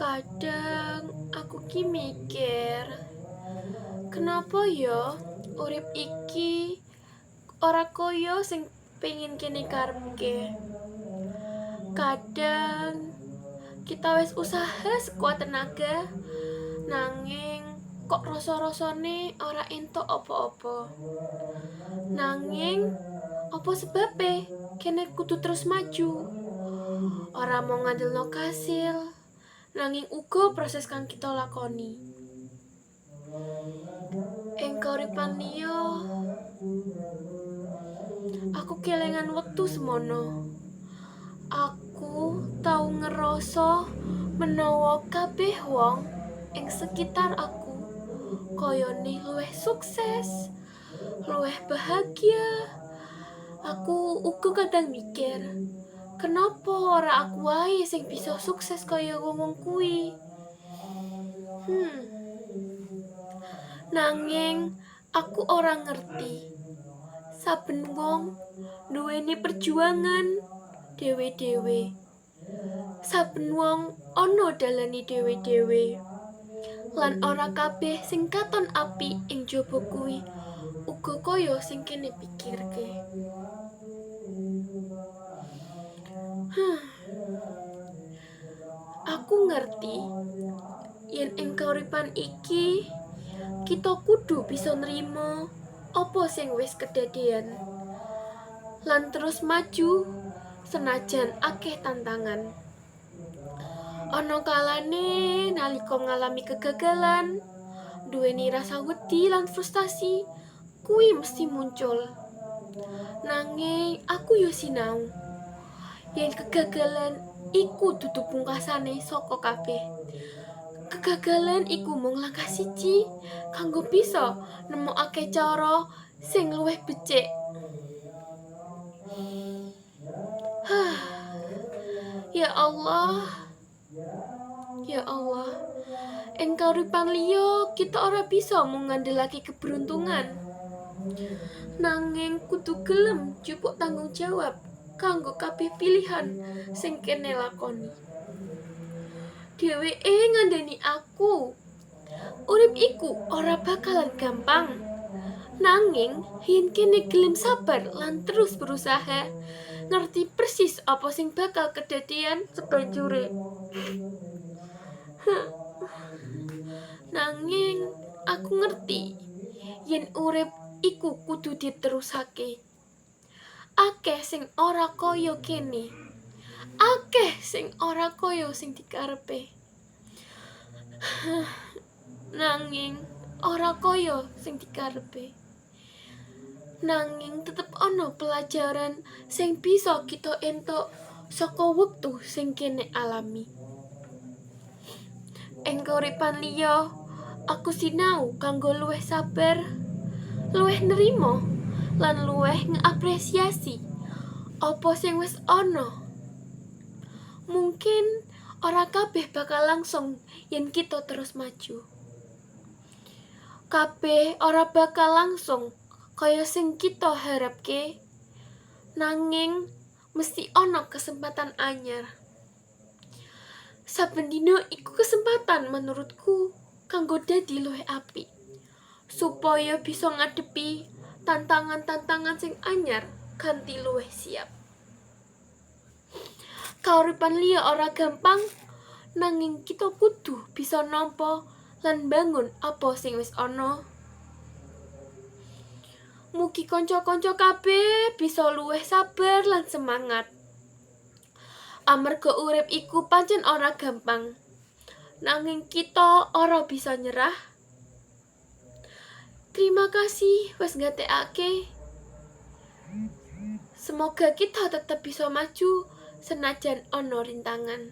Kadang aku ki mikir, kenapa ya urip iki ora kaya sing pengin kene karepke. Kadang kita wis usaha sekuat tenaga, nanging kok rasa-rasane ora entuk apa-apa. Nanging apa sebabe kene kudu terus maju? Ora mung ngandelno kasil, nanging uga proses kang kita lakoni. Ing kauripan liya, aku kelingan wektu semono. Aku tau ngerasa menawa kabeh wong ing sekitar aku kayane luwih sukses, luwih bahagia. Aku uga kadang mikir, kenapa ora aku wae sing bisa sukses kaya wong-wong kuwi? Nanging aku ora ngerti. Saben wong duweni perjuangan dhewe-dhewe. Saben wong ana dalane dhewe-dhewe. Lan ora kabeh sing katon apik ing jaba kuwi uga kaya sing kene pikirke. Aku ngerti yen ing kauripan iki kita kudu bisa nrimo apa sing wis kedadean lan terus maju senajan akeh tantangan. Ana kalane nalika ngalami kegagalan, duweni rasa wedi lan frustasi kuwi mesti muncul. Nanging aku yo sinau yen kegagalan iku dudu pungkasane saka kabeh. Kegagalan iku mung langkah siji kanggo bisa nemokake cara sing luwih becik. Ya Allah. Ya Allah. Ing kauripan liya kita ora bisa mung ngandelake keberuntungan. Nanging kudu gelem jupuk tanggung jawab kanggo kabeh pilihan sing kene lakoni. Dheweke ngandani aku, urip iku ora bakalan gampang. Nanging yen kene gelem sabar lan terus berusaha, ngerti persis apa sing bakal kedadean sebanjure. Nanging aku ngerti yen urip iku kudu diterusake. Akeh sing ora kaya kene. Akeh sing ora kaya sing dikarepe. Nanging ora kaya sing dikarepe. Nanging tetep ana pelajaran sing bisa kita entuk saka wektu sing kene alami. Ing kauripan liya, aku sinau kanggo luwih sabar, luwih nrimo, lan luwih ngapresiasi apa sing wis ana. Mungkin ora kabeh bakal langsung yen kita terus maju. Kabeh ora bakal langsung kaya sing kita harapke, nanging mesti ana kesempatan anyar. Saben dina iku kesempatan menurutku kanggo dadi luwih apik, supaya bisa ngadepi tantangan-tantangan sing anyar kanthi luwih siap. Kauripan liya ora gampang, nanging kita kudu bisa nampa lan bangun apa sing wis ana. Mugi kanca-kanca kabeh bisa luwih sabar lan semangat. Amarga urip iku pancen ora gampang, nanging kita ora bisa nyerah. Terima kasih wis nggatekake. Semoga kita tetep bisa maju senajan ana rintangan.